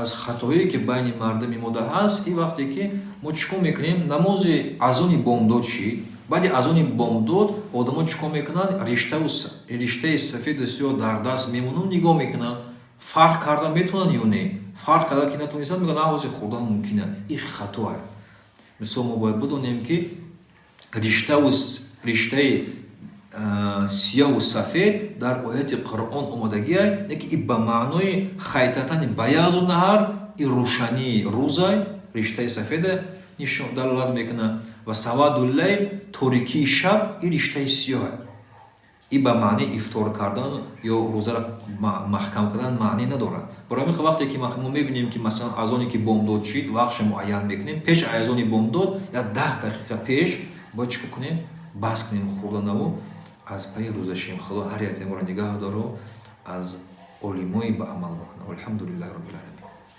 Аз хатоие, ки байни мардуми мо да ҳаст, и вақте ки мо чӣ кор мекунем, намози азони бомдод шид, баъди азони бомдод одамо чӣ кор мекунанд? Риштаву риштаи сафеду сиёҳ дар даст мемонанд, нигоҳ мекунанд, фарқ карда метавонанд ё не. Фарқ карда ки натонистанд, мегӯянд, ҳозир хӯрдан мумкин аст. Ин хатоа. Мисол, мо бояд бидонем, ки риштаву риштаи сиёҳу сафед дар ояти Қуръон омодагиа, не ки и ба маънои خيطان بياض النهار, и рӯшании рӯзай, риштаи сафеда нишон далолат мекунад, ва سواد الليل, торикии шаб, и риштаи сиёҳ. И ба маънии ифтор кардан ё рӯзаро маҳкам кардан маънӣ надорад. Барои ҳамин, вақте ки мо мебинем, ки масалан азоне ки бомдод шид, вақтша муайян мекунем. Пеш азони бомдод як 10 дақиқа пеш бояд чӣ кор кунем? Бас кунем хӯрданаву аз пайи рӯза шем. Худо ҳар яке моро нигаҳ дору аз олимои ба амал бикунад. الحمد لله رب العالمين.